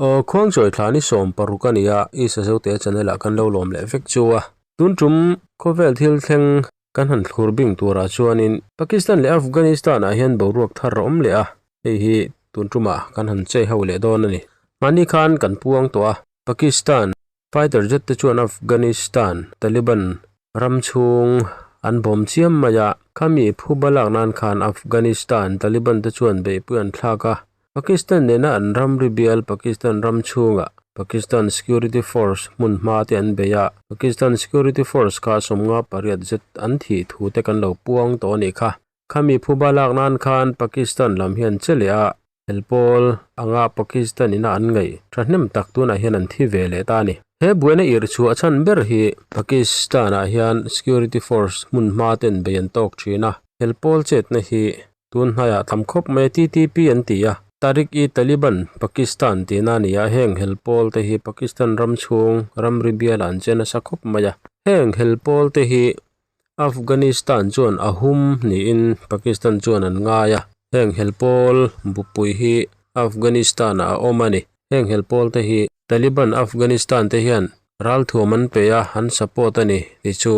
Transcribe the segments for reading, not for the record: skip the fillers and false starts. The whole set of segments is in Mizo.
Aw Khuangchawi thla ni 16 a ni a, Isa Zote channel ah kan lo lawm leh vek chu a. Tun tum khawvel thil thleng kan han thlur bing turah chuanin Pakistan leh Afghanistan ah hian boruak thar a awm leh a, hei hi tun tumah kan han chei ho leh dawn a ni. Mahni khan kan puang tawh a, Pakistan Fighter jet te chuan Afghanistan Taliban ram chhung an bawm chiam mai a, khami phuba lak nan khan Afghanistan Taliban te chuan beihpui an thlak a, Pakistan nena an ramri bial Pakistan ram chhungah Pakistan Security Force hmun hma te an bei a, Pakistan Security Force kha 58 zet an thih thu te kan lo puang tawh a nih kha. Khami phuba lak nan khan Pakistan lam hian che leh a, Hel pawl anga Pakistan ina an ngaih thahnem tak tunah hian an thi ve leh ta a ni. He buaina irh chhuah chhan ber hi Pakistan ah hian security force hmun hma ten bei an tawk thin a, hel pawl chetna hi tun hnaiah tam khawp mai a TTP an ti a, Tehrik-i-Taliban Pakistan tihna a ni a, heng hel pawl te hi Pakistan ram chhung ramri bialah an che nasa khawp mai a, heng hel pawl te hi Afghanistan chuan a hum niin Pakistan chuan an ngai a, heng helpawl bupui hi Afghanistan ah a awm a ni. Heng helpawl te hi Taliban Afghanistan te hian ralthuam an pe a, an support a ni tih chu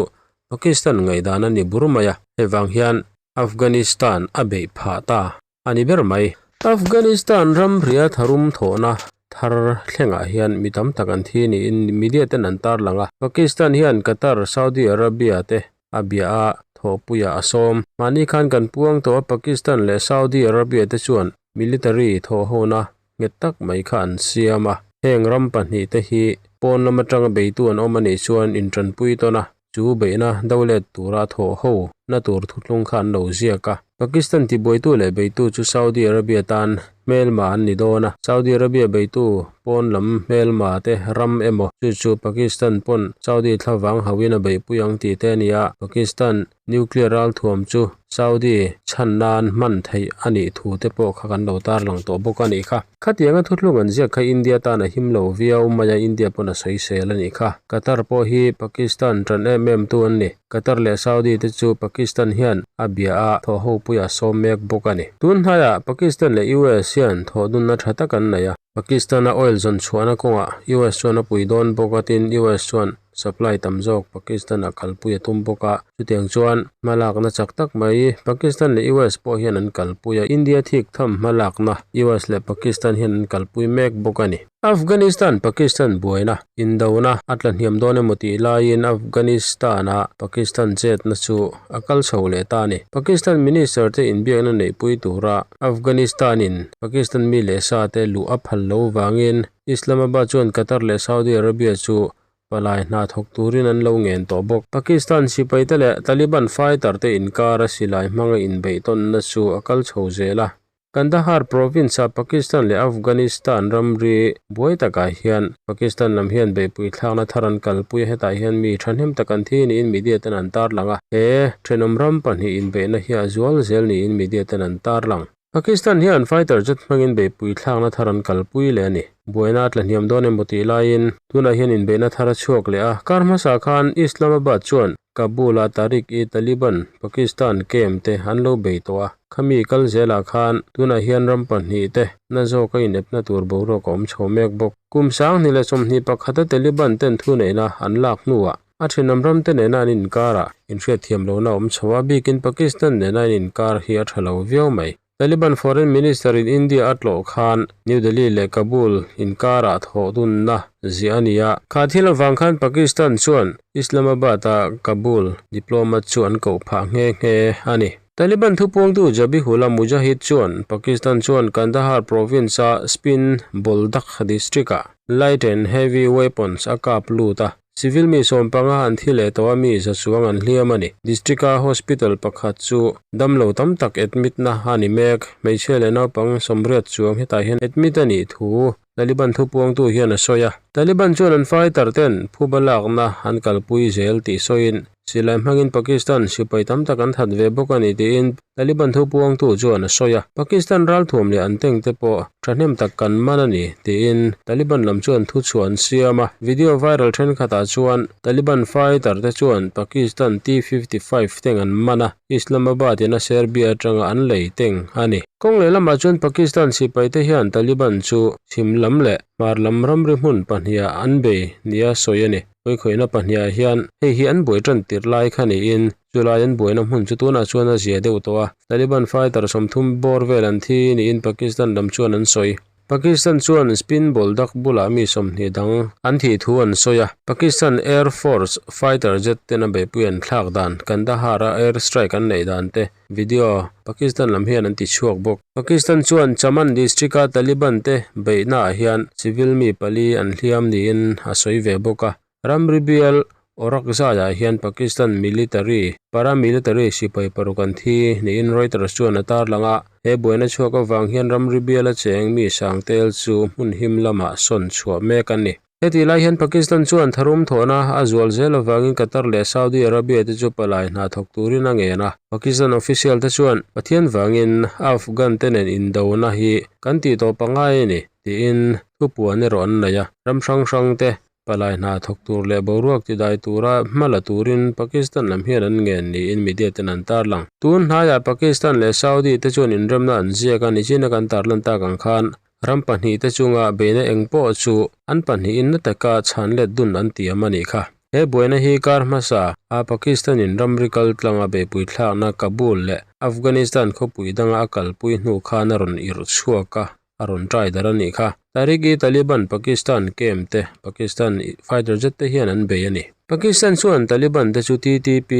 Pakistan ngaihdan a ni bur mai a, hei vang hian Afghanistan a beih phah ta a ni ber mai. Afghanistan ram ria tharum thawhna thar thlengah hian mi tam tak an thi niin media ten an tarlang a. Pakistan hian Qatar, Saudi Arabia te a bia a, thawhpuiah a sawm. Mahni khan kan puang tawh a, Pakistan leh Saudi Arabia te chuan military thawhhona nghet tak mai kha an siam a. Heng ram pahnihte hi pawn lam atanga beitu an awm a nih chuan intanpui tawn a, chu beihna do let tura thawh ho na tur thutlung kha an lo ziak a. Pakistan tibuaitu leh beitu chu Saudi Arabia tan hmelma an ni dawn a, Saudi Arabia beitu pawn lam hmelma te ram emaw chu chu Pakistan pawn Saudi thlavang hauhin a beihpui ang tih te a ni a, Pakistan Nuclear ralthuam chu Saudi chhan nan hman theih a nih thu te pawh kha kan lo tarlang tawh bawk a nih kha. Khatianga thuthlung an ziak kha India tan a him lo viau mai a, India pawn a sawisel a nih kha. Qatar pawh hi Pakistan tan em em tu an ni. Qatar leh Saudi te chu Pakistan hian a bia a thawh ho puiah sawm mek bawk a ni. Tun hnaiah Pakistan leh US hian thawh dunna tha tak an nei a. Pakistan-a oil zawn chhuahna kawngah US chuan a pui dawn bawk a, tin US chuan supply tam zawk Pakistan-ah kalpui a tum bawk a. Chutiang chuan hmalakna chak tak mai Pakistan leh US pawh hian an kalpui a, India thik tham hmalakna US leh Pakistan hian an kalpui mek bawk a ni. Afghanistan Pakistan buaina indona a tla hniam dawn emaw tih laiin Afghanistan-a Pakistan chetna chu a kal chho leh ta a ni. Pakistan Minister te inbiakna neihpui tura Afghanistan-in Pakistan mi leh sa te luh a phal lo vangin Islamabad chuan Qatar leh Saudi Arabia chu palai hna thawk turin an lo ngen tawh bawk. Pakistan sipaite leh Taliban fighter te inkara silai hmanga inbeih tawnna chu a kal chho zel a. Kandahar province-a Pakistan leh Afghanistan ramri buai takah hian Pakistan lam hian beihpui thlakna thar an kalpui a, hetah hian mi thahnem tak an thi niin media ten an tarlang a, he thenawm ram pahnih inbeihna hi a zual zel niin media ten an tarlang. Pakistan hian fighter jet hmangin beihpui thlakna thar an kalpui leh a ni. Buaina a tla hniam dawn emaw tih laiin tunah hian inbeihna thar a chhuak leh a, kar hmasa khan Islamabad chuan Kabul-a Tehrik-i-Taliban Pakistan camp te an lo bei tawh a, khami kal zelah khan tunah hian ram pahnih te na zawka inepna tur boruak a awm chho mek bawk. Kum 2021 a Taliban ten thuneihna an lak hnuah a thenawm ram te nena an inkarah inhriatthiam lohna a awm chho a, bikin Pakistan nena an inkar hi a tha lo viau mai. Taliban Foreign Minister in India a tlawh khan New Delhi leh Kabul inkarah thawh dunna ziah a ni a. Kha thil avang khan Pakistan chuan Islamabad-a Kabul diplomat chu an koh phah nghe nghe a ni. Taliban thupuangtu Zabihullah Mujahid chuan Pakistan chuan Kandahar province-a Spin Boldak district-ah light and heavy weapons a kap lut a. Civil mi 15 an thi leh tawh a, mi za chuang an hliam a ni. District-a hospital pakhat chu damlo tam tak admit-na a ni mek. Hmeichhia leh naupang 80 chuang hetah hian admit a nih thu Taliban thupuangtu hian a sawi a. Taliban chuan an fighter ten phuba lakna an kalpui zel tih sawiin silai hmangin Pakistan sipai tam tak an that ve bawk a ni tiin Taliban thupuangtu chuan a sawi a. Pakistan ralthuam leh an tank te pawh Thahnem tak kan man a ni, tiin Taliban lam chuan thuchhuah an siam a. Video viral thenkhatah chuan Taliban fighter te chuan Pakistan T-55 tank an man a, Islamabad in a Serbia atanga an lei tank a ni. Kawng lehlamah chuan Pakistan sipai te hian Taliban chu chhim lam leh hmar lam ramri hmun pahnihah an bei nia sawi a ni. Pawikhawihna pahnihah hian hei hi an buai tan tirh lai kha niin Chulai an buaina hmun chu tunah chuan a zia deuh tawh a, Taliban fighter 30 bawr vel an thi niin Pakistan lam chuan an sawi. Pakistan chuan Spin Boldak bulah mi 20 dang an thih thu an sawi a, Pakistan Air Force fighter jet ten a beihpui an thlak dan, Kandahar-a air strike an neih dan te video Pakistan lam hian an ti chhuak bawk. Pakistan chuan Chaman district-a Taliban te beihnaah hian civil mi pali an hliam niin a sawi ve bawk a. Ramri bial Orakzai-ah hian Pakistan military, paramilitary sipai paruk an thi niin Reuters chuan a tarlang a. He buaina chhuak avang hian ramri biala cheng mi sangtel chu hmun him lamah sawn chhuah mek a ni. Hetih lai hian Pakistan chuan tharum thawhna a zual zel avangin Qatar leh Saudi Arabia te chu palai hna thawk turin a ngen a. Pakistan official te chuan Pathian vangin Afghan te nen indona hi kan tih tawh pangai a ni tiin thupuan erawh an nei a. Ram hrang hrang te Palai hna thawk tur leh boruak tidai tura hma la turin Pakistan lam hian an ngen niin media ten an tarlang. Tun hnaiah Pakistan leh Saudi te chuan inremna an ziak a, nichina kan tarlan tak ang khan ram pahnih te chunga beihna eng pawh chu an pahnihin na taka chhan let dun an tiam a nih kha. He buaina hi kar hmasa a Pakistan in ramri kal tlanga beihpui thlakna Kabul leh Afghanistan khawpui danga a kalpui hnu khan a rawn irh chhuak a. a rawn try dar a nih kha. Tehrik-i-Taliban Pakistan camp te Pakistan fighter jet te hian an bei a ni. Pakistan chuan Taliban te chu TTP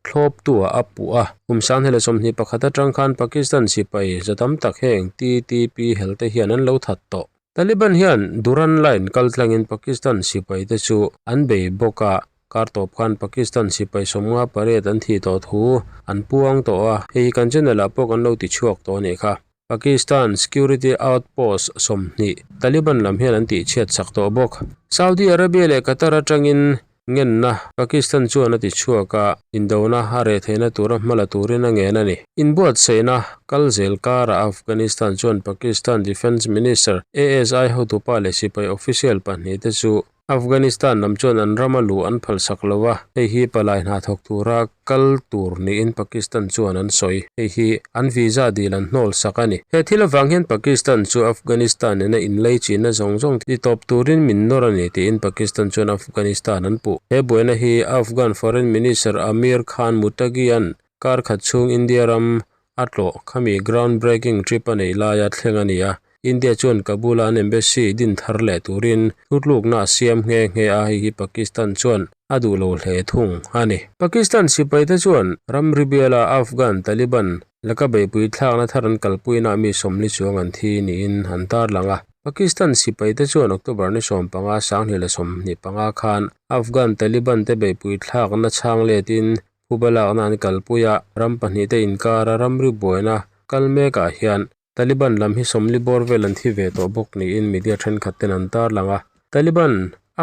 thlawptu ah a puh a, kum 2021 atang khan Pakistan sipai za tam tak heng TTP hel te hian an lo that tawh. Taliban hian Durand Line kaltlangin Pakistan sipai te chu an bei bawk a, kar tawp khan Pakistan sipai 58 an thih tawh thu an puang tawh a, hei hi kan channel ah pawh kan lo ti chhuak tawh a nih kha. Pakistan security outpost 20 Taliban lam hian an tih chhiat chak tawh bawk. Saudi Arabia leh Qatar atangin ngenna Pakistan chuan a ti chhuak a, indona a reh theihna tura hma la turin a ngen a ni. Inbuatsaihna kal zel karah Afghanistan chuan Pakistan Defence Minister ASI hotupa leh sipai official pahnih te chu Afghanistan lam chuan an rama luh an phalsak lo a, hei hi palai hna thawk tura kal tur niin Pakistan chuan an sawi. Hei hi an visa dil an hnawl sak a ni. He thil avang hian Pakistan chu Afghanistan nena inlei chinna zawng zawng ti tawp turin min nawr a ni tiin Pakistan chuan Afghanistan an puh. He buaina hi Afghan Foreign Minister Amir Khan Muttaqi-a'n Kar khat chhung India ram a tlawh khami ground breaking trip a neih laia thleng a ni a, India chuan Kabul-a an embassy din thar leh turin thutlukna a siam nghe nghe a, hei hi Pakistan chuan a duh lo hle thung a ni. Pakistan sipaite chuan ramri biala Afghan Taliban laka beihpui thlakna thar an kalpuina mi 40 chuang an thi niin an tarlang a. Pakistan sipaite chuan October ni 15 2025 khan Afghan Taliban te beihpui thlakna chhang letin Phuba lakna an kalpui a, ram pahnih te inkara ramri buaina kal mekah hian Taliban lam hi 40 bawr vel an thi ve tawh bawk niin media thenkhat ten an tarlang a. Taliban,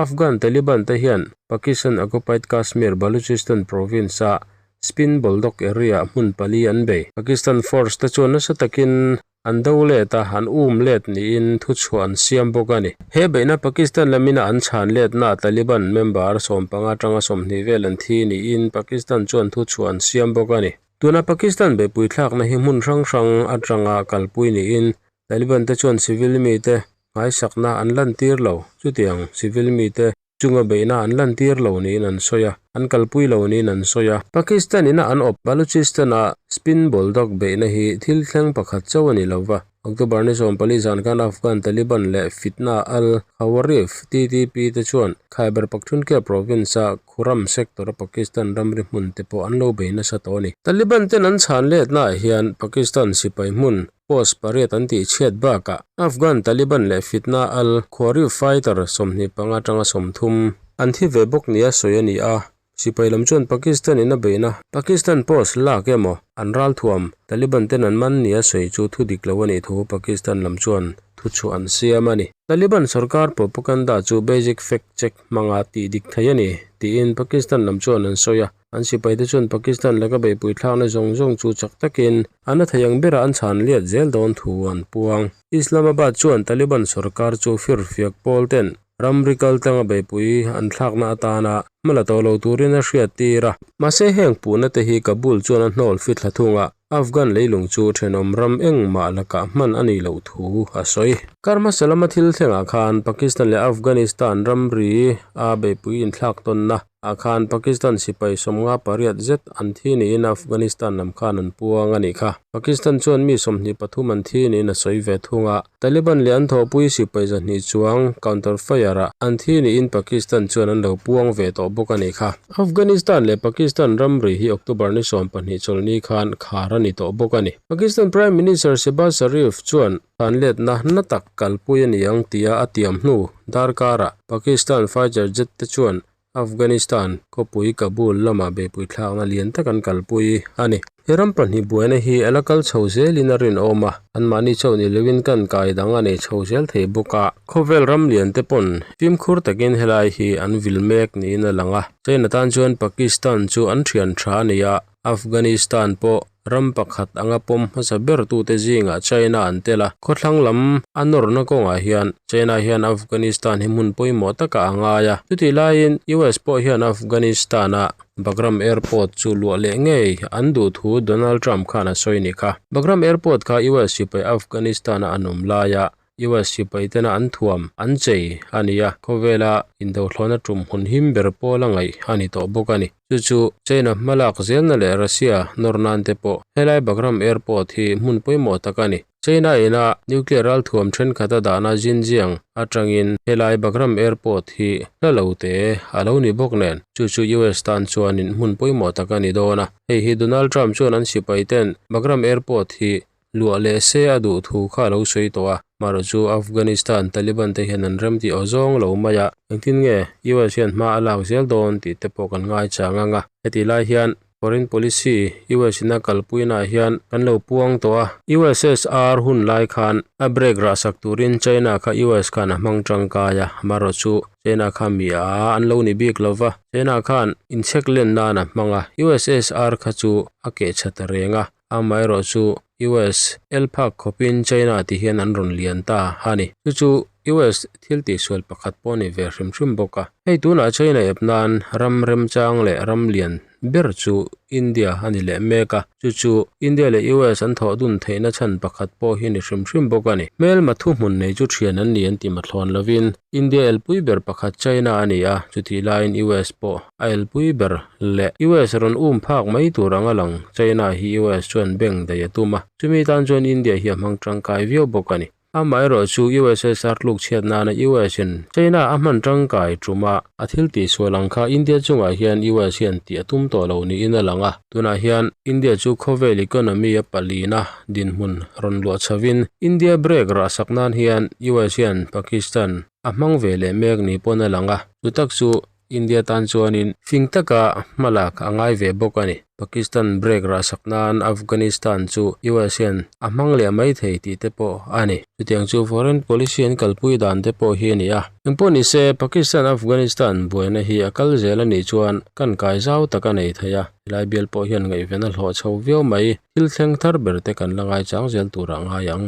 Afghan Taliban te hian Pakistan occupied Kashmir Baluchistan province a Spin Boldak area hmun pali an bei. Pakistan force te chuan nasa takin An do let a, an um let niin thuchhuah an siam bawk a ni. He beihna Pakistan lamina an chhan letna Taliban member 15 atanga 20 vel an thi niin Pakistan chuan thuchhuah an siam bawk a ni. Tuna Pakistan beihpui thlakna hi hmun hrang hrang atanga kalpui niin Taliban te chuan civil mite nghaisakna an lantir lo. Chutiang civil mite Chunga beihna an lantir lo niin an sawi a, an kalpui lo niin an sawi a. Pakistan ina an awp Baluchistan-a Spin Boldak beihna hi thil thleng pakhat chauh a ni lo va. October ni 14 zan khan Afghan Taliban leh Fitna al-Khawarif, TTP, te chuan Khyber Pakhtunkhwa province-a Khurram sector-a Pakistan ramri hmun te pawh an lo bei nasa tawh a ni. Taliban ten an chhan letnaah hian Pakistan sipai hmun Post pariat an tih chhiat bakah Afghan Taliban leh Fitna al-Khawarif fighter 25 atanga 30 an thi ve bawk nia sawi a ni a. Sipai lam chuan Pakistan in a beihna Pakistan post lak emaw an ralthuam Taliban ten an man nia sawi chu thu dik lo a nih thu Pakistan lam chuan thuchhuah an siam a ni. Taliban sorkar propaganda chu basic fact check hmanga tih dik thei a ni tiin Pakistan lam chuan an sawi a. An sipaite chuan Pakistan laka beihpui thlakna zawng zawng chu chak takin a na thei ang bera an chhan liat zel dawn thu an puang. Islamabad chuan Taliban sorkar chu firfiak pawl ten ramri kaltlanga beihpui an thlakna atana hma la tawh lo turin a hriattir a. Mahse heng puhna te hi Kabul chuan a hnawl fithla thung a, Afghan leilung chu thenawm ram engmah lakah hman a nih loh thu a sawi. Kar hmasa lama thil thlengah khan Pakistan leh Afghanistan ramri a beihpui inthlak tawnna ah khan Pakistan sipai 58 zet an thi niin Afghanistan lam khan an puang a nih kha. Pakistan chuan mi 23 an thi niin a sawi ve thung a, Taliban leh an thawhpui sipai 200 chuang counter fire ah an thi niin Pakistan chuan an lo puang ve tawh bawk a nih kha. Afghanistan leh Pakistan ramri hi October ni 12 chawlhni khan khar a ni tawh bawk a ni. Pakistan Prime Minister Shehbaz Sharif chuan thanletna na tak kalpui a ni ang tia a tiam hnu darkarah Pakistan fighter jet te chuan Afghanistan khawpui Kabul lamah beihpui thlakna lian tak an kalpui a ni. He ram pahnih buaina hi a la kal chho zelin a rinawm a, anmahni chauh ni loin kan kai dang a nei chho zel thei bawk a. Khawvel ram lian te pawn fimkhur takin helai hi an vil mek niin a lang a. China tan chuan Pakistan chu an thian tha a ni a, Afghanistan pawh ram pakhat anga pawm hmasa ber tute zingah China an tel a, khawthlang lam a nawrna kawngah hian China hian Afghanistan hi hmun pawimawh takah a ngai a. Chutih laiin US pawh hian Afghanistan-a Bagram Airport chu luah leh ngei an duh thu Donald Trump khan a sawi ni kha. Bagram Airport kha US sipai Afghanistan-a an awm laia US sipai tena an thuam an chei a ni a, khawvela indothlawhna tum hun him ber pawl a ngaih a ni tawh bawk a ni. Chu chu China hmalak zelna leh Russia nawr nan te pawh helai Bagram Airport hi hmun pawimawh tak a ni. China ina nuclear ralthuam thenkhat a dahna Xinjiang atangin helai Bagram Airport hi hla lo te a lo ni bawk nen. Chu chu US tan chuanin hmun pawimawh tak a ni dawn a. Hei hi Donald Trump chuan an sipai ten Bagram Airport hi luah leh se a duh thu kha a lo sawi tawh a, marawh chu Afghanistan Taliban te hian an rem tih aw zawng lo mai a, engtin nge US hian hma a lak zel dawn tih te pawh kan ngai chang ang a, hetih lai hian foreign policy US in a kalpuina ah hian kan lo puang tawh a, USSR hun lai khan a break rah sak turin China kha US khan a hmang tangkai a, marawh chu China kha mi a an lo ni bik lova, China khan inchhek len nan a hmang a, USSR kha chu a keh tha ta reng a. Amaherawh chu US el phak khawpin China ti hian an rawn lian ta a ni. Chu chu US thil tihsual pakhat pawh a ni ve hrim hrim bawk a. Hei tunah China ep nan ram remchang leh ram lian ber chu India a ni leh mek a. Chu chu India leh US an thawh dun theihna chhan pakhat pawh hi a ni hrim hrim bawk a ni. Hmelma thuhmun nei chu thian an ni an ti mathlawn lovin India elpui ber pakhat China a ni a, chutih laiin US pawh a elpui ber leh US rawn um phak mai tur anga lang China hi US chuan bank daih a tum a, chumi tan chuan India hi a hmang tangkai viau bawk a ni. Amaherawh chu USSR tluk chhiat nana US in China a hman tangkai tuma a thil tihsual ang kha India chungah hian US hian tih a tum tawh lo niin a lang a. Tunah hian India chu khawvel economy a palina dinhmun rawn luah chhovin India break rahsak nan hian US hian Pakistan a hmang ve leh mek ni pawn a lang a, chu tak chu India tan chuanin fing taka hmalak a ngai ve bawk a ni. Pakistan break rahsak nan Afghanistan chu US hian a hmang leh mai thei tih te pawh a ni. Chutiang chu foreign policy an kalpui dan te pawh hi a ni a. Engpawh ni se, Pakistan-Afghanistan buaina hi a kal zel a nih chuan kan kai zau tak a nei thei a. Helai bial pawh hian ngaihven a hlawh chho viau mai. Thil thleng thar ber te kan la ngaichang zel turah ngai ang.